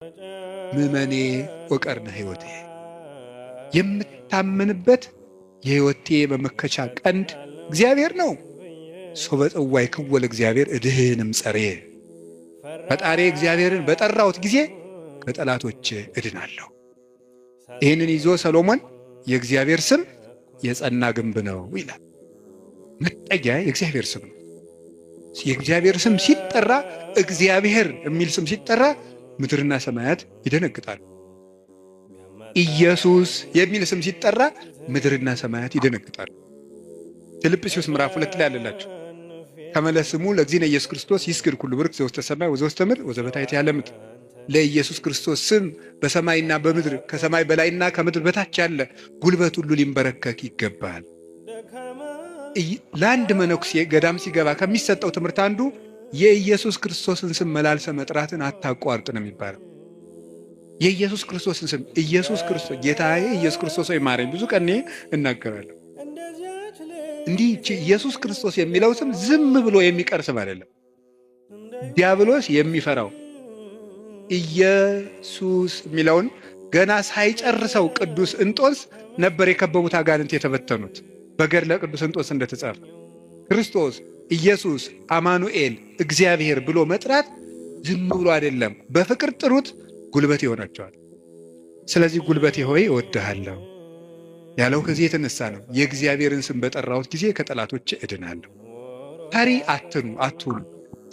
ምእመኔ ወቀርነ ሕይወቴ፣ የምታመንበት የሕይወቴ መመከቻ ቀንድ እግዚአብሔር ነው። ሶበ ጸዋዕክዎ ለእግዚአብሔር እድህን እምጸርየ፣ ፈጣሪ እግዚአብሔርን በጠራሁት ጊዜ ከጠላቶቼ እድናለሁ። ይህንን ይዞ ሰሎሞን የእግዚአብሔር ስም የጸና ግንብ ነው ይላል። መጠጊያ የእግዚአብሔር ስም ነው። የእግዚአብሔር ስም ሲጠራ፣ እግዚአብሔር የሚል ስም ሲጠራ ምድርና ሰማያት ይደነግጣሉ። ኢየሱስ የሚል ስም ሲጠራ ምድርና ሰማያት ይደነግጣሉ። ፊልጵስዩስ ምዕራፍ 2 ላይ አለላችሁ። ከመ ለስሙ ለእግዚእነ ኢየሱስ ክርስቶስ ይስግድ ኩሉ ብርክ ዘውስተ ሰማይ ወዘውስተ ምድር ወዘበታሕት ያለ ምድር። ለኢየሱስ ክርስቶስ ስም በሰማይና በምድር፣ ከሰማይ በላይና ከምድር በታች ያለ ጉልበት ሁሉ ሊንበረከክ ይገባል። ለአንድ መነኩሴ ገዳም ሲገባ ከሚሰጠው ትምህርት አንዱ የኢየሱስ ክርስቶስን ስም መላልሰ መጥራትን አታቋርጥ ነው የሚባለው። የኢየሱስ ክርስቶስን ስም፣ ኢየሱስ ክርስቶስ ጌታዬ፣ ኢየሱስ ክርስቶስ ሆይ ማረኝ፣ ብዙ ቀን እናገራለሁ። እንዲህ ኢየሱስ ክርስቶስ የሚለው ስም ዝም ብሎ የሚቀር ስም አይደለም። ዲያብሎስ የሚፈራው ኢየሱስ የሚለውን ገና ሳይጨርሰው ቅዱስ እንጦንስ ነበር የከበቡት አጋንንት የተበተኑት። በገድለ ቅዱስ እንጦንስ እንደተጻፈ ክርስቶስ፣ ኢየሱስ፣ አማኑኤል፣ እግዚአብሔር ብሎ መጥራት ዝም ብሎ አይደለም። በፍቅር ጥሩት፣ ጉልበት ይሆናቸዋል። ስለዚህ ጉልበቴ ሆይ እወድሃለሁ ያለው ከዚህ የተነሳ ነው። የእግዚአብሔርን ስም በጠራሁት ጊዜ ከጠላቶች እድናለሁ። ፈሪ አትኑ አትሁኑ፣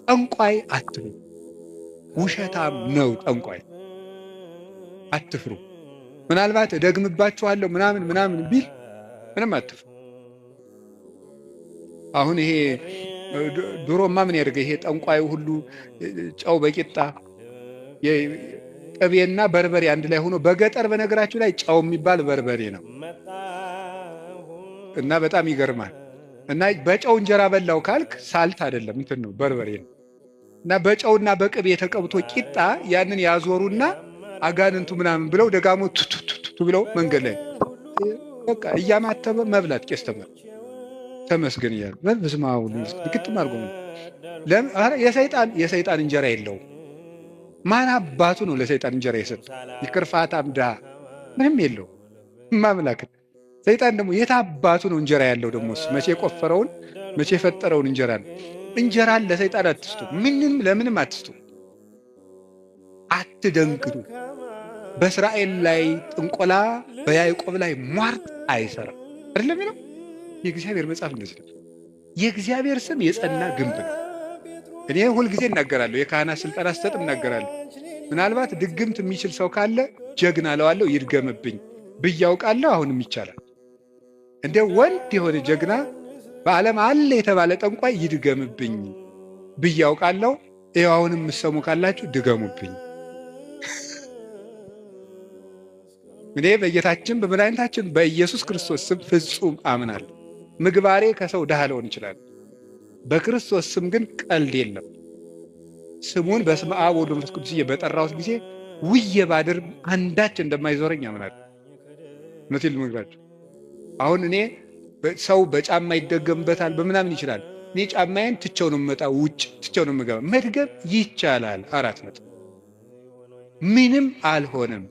ጠንቋይ አትኑ። ውሸታም ነው ጠንቋይ። አትፍሩ። ምናልባት እደግምባችኋለሁ ምናምን ምናምን ቢል ምንም አትፍሩ። አሁን ይሄ ድሮማ ምን ያደርገ ይሄ ጠንቋዩ ሁሉ ጨው በቂጣ፣ ቅቤና በርበሬ አንድ ላይ ሆኖ፣ በገጠር በነገራችሁ ላይ ጨው የሚባል በርበሬ ነው እና በጣም ይገርማል። እና በጨው እንጀራ በላው ካልክ salt አይደለም፣ እንትን ነው፣ በርበሬ ነው። እና በጨውና በቅቤ ተቀብቶ ቂጣ ያንን ያዞሩና አጋንንቱ ምናምን ብለው ደጋሞ ቱቱቱቱ ብለው መንገድ ላይ በቃ እያማተበ መብላት፣ ቄስ ተማር ተመስገን እያሉ በስመ አብ ወወልድ ግጥም አድርጎ፣ የሰይጣን እንጀራ የለውም። ማን አባቱ ነው ለሰይጣን እንጀራ የሰጠው? ይክርፋታም ድሃ ምንም የለው ማምላክ። ሰይጣን ደግሞ የት አባቱ ነው እንጀራ ያለው? ደግሞ እሱ መቼ የቆፈረውን፣ መቼ የፈጠረውን እንጀራ ነው። እንጀራን ለሰይጣን አትስጡ። ምንም ለምንም አትስጡ። አትደንግጡ። በእስራኤል ላይ ጥንቆላ፣ በያዕቆብ ላይ ሟርት አይሰራም። አይደለም የሚለው የእግዚአብሔር መጽሐፍ እንደዚህ ነው። የእግዚአብሔር ስም የጸና ግንብ ነው። እኔ ሁልጊዜ እናገራለሁ። የካህናት ስልጠና ስሰጥ እናገራለሁ። ምናልባት ድግምት የሚችል ሰው ካለ ጀግና እለዋለሁ፣ ይድገምብኝ ብዬ አውቃለሁ። አሁንም ይቻላል። እንደ ወንድ የሆነ ጀግና በዓለም አለ የተባለ ጠንቋይ ይድገምብኝ ብዬ አውቃለሁ። ይኸው አሁንም የምትሰሙ ካላችሁ ድገሙብኝ። እኔ በጌታችን በመድኃኒታችን በኢየሱስ ክርስቶስ ስም ፍጹም አምናለሁ። ምግባሬ ከሰው ድሃ ልሆን ይችላል። በክርስቶስ ስም ግን ቀልድ የለም። ስሙን በስመ አብ ወወልድ ወመንፈስ ቅዱስ በጠራሁት ጊዜ ውዬ ባድር አንዳች እንደማይዞረኝ አምናለሁ። እውነቴን ልነግራችሁ፣ አሁን እኔ ሰው በጫማ ይደገምበታል በምናምን ይችላል። እኔ ጫማዬን ትቸው ነው የምመጣው፣ ውጭ ትቸው ነው የምገባ። መድገም ይቻላል። 4 ነጥብ። ምንም አልሆነም።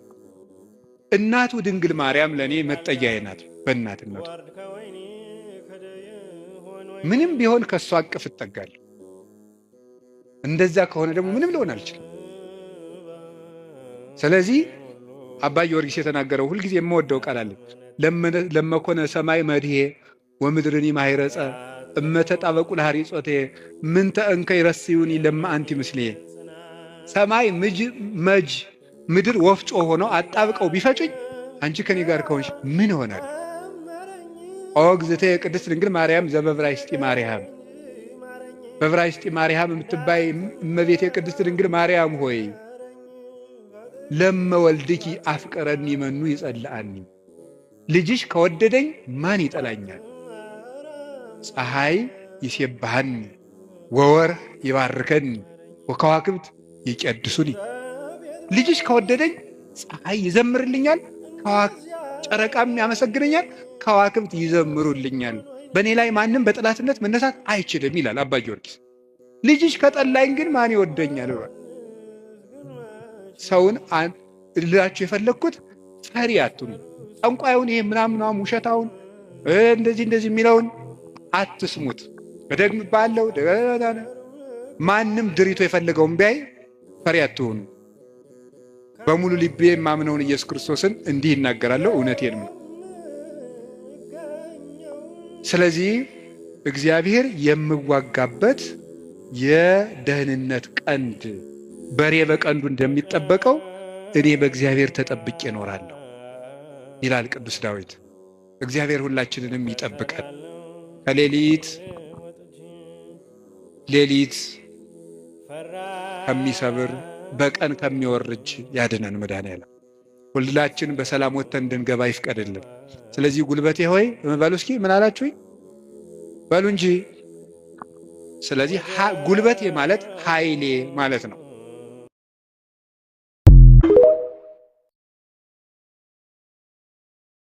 እናቱ ድንግል ማርያም ለእኔ መጠጊያዬ ናት። በእናትነቱ ምንም ቢሆን ከእሷ እቅፍ እጠጋለሁ። እንደዛ ከሆነ ደግሞ ምንም ልሆን አልችልም። ስለዚህ አባ ጊዮርጊስ የተናገረው ሁልጊዜ የምወደው ቃል አለ። ለመኮነ ሰማይ መድሄ ወምድርኒ ማይረጸ እመተ ጣበቁ ለሐሪጾቴ ምንተ እንከ ይረስዩኒ ለማ አንቲ ምስሌ። ሰማይ መጅ ምድር ወፍጮ ሆነው አጣብቀው ቢፈጩኝ አንቺ ከኔ ጋር ከሆንሽ ምን ይሆናል? ኦ እግዝእትየ ቅድስት ድንግል ማርያም ዘበዕብራይስጢ ማርያም፣ በዕብራይስጢ ማርያም የምትባይ እመቤቴ ቅድስት ድንግል ማርያም ሆይ፣ ለመ ወልድኪ አፍቀረኒ መኑ ይጸልአኒ፣ ልጅሽ ከወደደኝ ማን ይጠላኛል? ፀሐይ ይሴብሐኒ ወወርኅ ይባርከኒ ወከዋክብት ይቄድሱኒ። ልጅሽ ከወደደኝ ፀሐይ ይዘምርልኛል፣ ጨረቃም ያመሰግነኛል፣ ከዋክብት ይዘምሩልኛል። በእኔ ላይ ማንም በጠላትነት መነሳት አይችልም ይላል አባ ጊዮርጊስ። ልጅሽ ከጠላኝ ግን ማን ይወደኛል ብሏል። ሰውን ልላችሁ የፈለግኩት ፈሪ አትሁኑ። ጠንቋዩን ይሄ ምናምናም ውሸታውን እንደዚህ እንደዚህ የሚለውን አትስሙት። እደግምብሃለሁ። ማንም ድሪቶ የፈለገውን ቢያይ ፈሪ አትሁኑ። በሙሉ ልቤ የማምነውን ኢየሱስ ክርስቶስን እንዲህ ይናገራለሁ፣ እውነቴንም ነው። ስለዚህ እግዚአብሔር የምዋጋበት የደህንነት ቀንድ፣ በሬ በቀንዱ እንደሚጠበቀው እኔ በእግዚአብሔር ተጠብቄ እኖራለሁ ይላል ቅዱስ ዳዊት። እግዚአብሔር ሁላችንንም ይጠብቀን። ከሌሊት ሌሊት ከሚሰብር በቀን ከሚወርጅ ያድነን መድኃኔዓለም። ሁላችን በሰላም ወጥተን እንድንገባ ይፍቀድልን። ስለዚህ ጉልበቴ ሆይ በሉ እስኪ ምን አላችሁኝ? በሉ እንጂ። ስለዚህ ጉልበቴ ማለት ኃይሌ ማለት ነው።